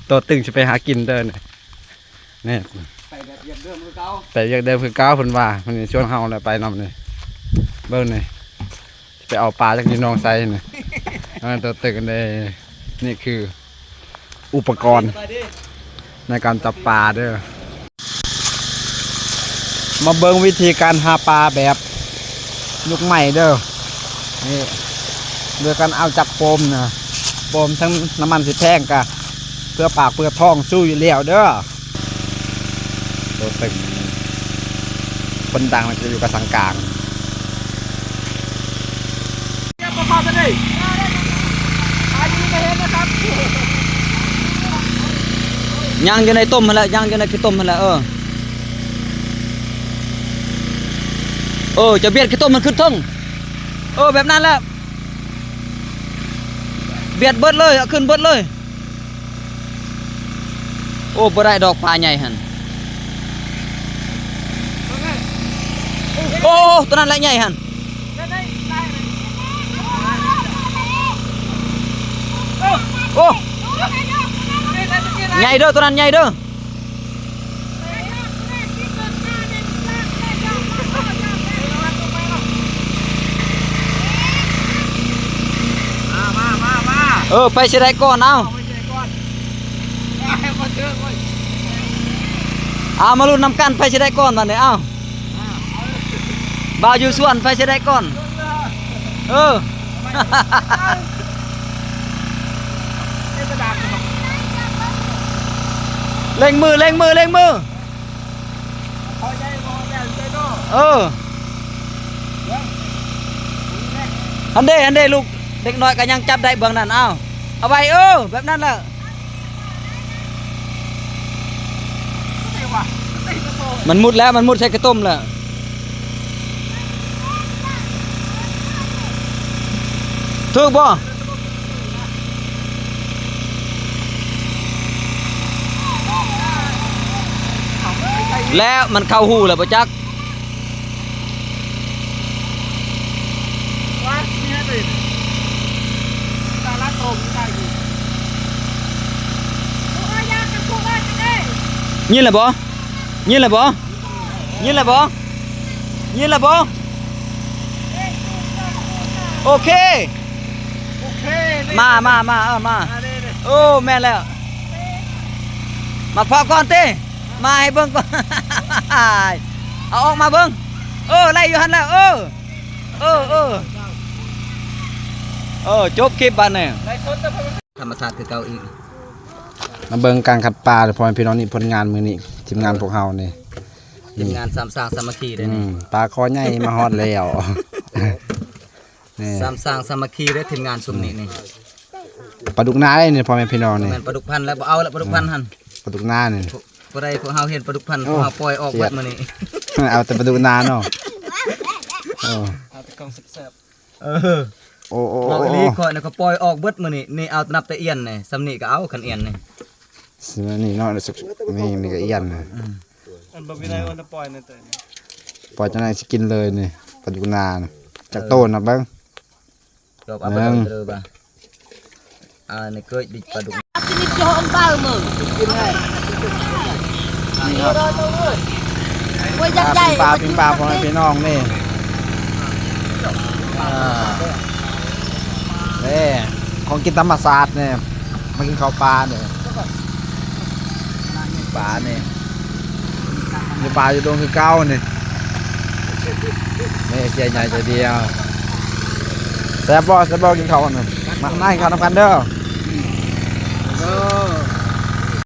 ໂຕຕຶງຊິໄປຫາກິນເດີນີ້ ນີ້ ໄປແບບວຽກເດີມຄືເກົ່າ ໄປວຽກເດີມຄືເກົ່າ ເພິ່ນວ່າ ເພິ່ນຊິຊວນເຮົາແຫຼະໄປນຳນີ້ ເບິ່ງນີ້ ຊິໄປເອົາປາຈາກຢູ່ໜອງໄຊນີ້ ເອີ ໂຕຕຶງເດ້ ນີ້ຄື ອຸປະກອນໃນການຈັບປາເດີ. ມາເບິ່ງວິທີການຫາປາແບບຍຸກໃໝ່ເດີ. ນີ້ ໂດຍການເອົາຈັກໂຟມນະ ໂຟມທັງນ້ຳມັນຊິແພງກະເພື່ອປາກເພື່ອທ້ອງສູ້ຢູ່ແລ້ວເດີ. ໂຕຕຶງ ຄົນດັງມັນຈະຢູ່ກະສັງກາງ. ຍັງຢູ່ໃນຕົ້ມຫັ້ນແຫຼະ ຍັງຢູ່ໃນຂີ້ຕົ້ມຫັ້ນແຫຼະ ເອີ ເອີ ຈະບຽດຂີ້ຕົ້ມມັນຂຶ້ນເທິງ ເອີ ແບບນັ້ນແຫຼະ ບຽດເບິດເລີຍ ເອົາຂຶ້ນເບິດເລີຍ. ໂອ້ ບໍ່ໄດ້ດອກປາໃຫຍ່ຫັ້ນ ໂອ້ ໂຕນັ້ນແຫຼະໃຫຍ່ຫັ້ນ ໂອ້ ໃຫຍ່ເດີ ໂຕນັ້ນໃຫຍ່ເດີ. ເອີ ໃຜຊິໄດ້ກ່ອນ ເອົາ ເອົາ ມາລຸ້ນນຳກັນ ໃຜຊິໄດ້ກ່ອນບາດນີ້ ເອົາ ບ່າວຢູ່ສວນ ໃຜຊິໄດ້ກ່ອນ ເອີ. ເລັ່ງມື ເລັ່ງມື ເລັ່ງມື. ເອີ ຫັ້ນເດ້ ຫັ້ນເດ້ ລູກເດັກນ້ອຍກໍຍັງຈັບໄດ້ເບື້ອງນັ້ນ ເອົາ ເອົາໄວ້ ເອີ ແບບນັ້ນແຫຼະ. ມັນມຸດແລ້ວ ມັນມຸດໃສ່ກະຕົ້ມແລ້ວ ຖືກບໍ່? ແລ້ວມັນເຂົ້າຮູແລ້ວບໍ່ຈັກ. ຍິນແລ້ວບໍ່? ຍິນແລ້ວບໍ່? ຍິນແລ້ວບໍ່? ຍິນແລ້ວບໍ່? ໂອເຄ ໂອເຄ ມາ ມາ ມາ ເອີ ມາ ມາເດ້ ໂອ້ ແມ່ນແລ້ວ ມາເພາະກ່ອນຕິ ມາໃຫ້ເບິ່ງກ່ອນ ເອົາອອກມາເບິ່ງ ເອີ ໄລ່ຢູ່ຫັ້ນແຫຼະ ເອີ ເອີ ເອີ ເອີ ຈົບຄລິບບາດນີ້ ທຳມະຊາດຄືເກົ່າອີກ. ມາເບິ່ງການຂັດປາ ພໍ່ແມ່ພີ່ນ້ອງ ນີ້ຜົນງານມື້ນີ້ ທີມງານພວກເຮົານີ້ ທີມງານສາມສ້າງສາມັກຄີເດ້ ອືມ ນີ້ ປາຄໍໃຫຍ່ມາຮອດແລ້ວ ນີ້ ສາມສ້າງສາມັກຄີເດ້ ທີມງານຊຸມນີ້ນີ້ ປາດຸກນາເດ້ນີ້ ພໍ່ແມ່ພີ່ນ້ອງນີ້ ແມ່ນປາດຸກພັນແລ້ວ ບໍ່ເອົາລະປາດຸກພັນຫັ້ນ ປາດຸກນານີ້ ຜູ້ໃດພວກເຮົາເຫັນປາດຸກພັນ ໂອ້ ພວກເຮົາປ່ອຍອອກເບິດມື້ນີ້ ເອົາແຕ່ປາດຸກນາເນາະ ເອີ ເອົາແຕ່ຂອງແຊບໆ. ເອີ ໂອ້ ໂອ້ ເວົ້າອີ່ຫຼີ ໂອ້ ຂ້ອຍນີ້ກໍປ່ອຍອອກເບິດມື້ນີ້ ນີ້ເອົານັບແຕ່ອຽນນີ້ ສ່ຳນີ້ກໍເອົາ ຄັນອຽນນີ້ ນີ້ເນາະ ນີ້ ນີ້ກໍອຽນນະ ອືມ ອັນບໍ່ມີໄດ້ ອັນປ່ອຍໃນແຕ່ ປ່ອຍຈັ່ງໃດຊິກິນເລີຍນີ້ ປາດຸກນານະ ຈັກໂຕນະເບິ່ງ ເອີ ເອົາໄປເລີຍບາດ. ອ່າ ໃນເກີດດິປາດຸກ ປີ້ງປາ ປີ້ງປາ ພໍ່ແມ່ພີ່ນ້ອງນີ້ ອ່າ ເດ້ ຂອງກິນທຳມະຊາດນີ້ ມາກິນເຂົ້າປານີ້ ປານີ້ ຢູ່ປ່າຢູ່ດົງຄືເກົ່ານີ້ ນີ້ເສຍໃຫຍ່ໃຈດຽວ ແຊບບໍ່ ແຊບບໍ່ ກິນເຂົ້ານະ ມາ ມາກິນເຂົ້ານຳກັນເດີ ເດີ.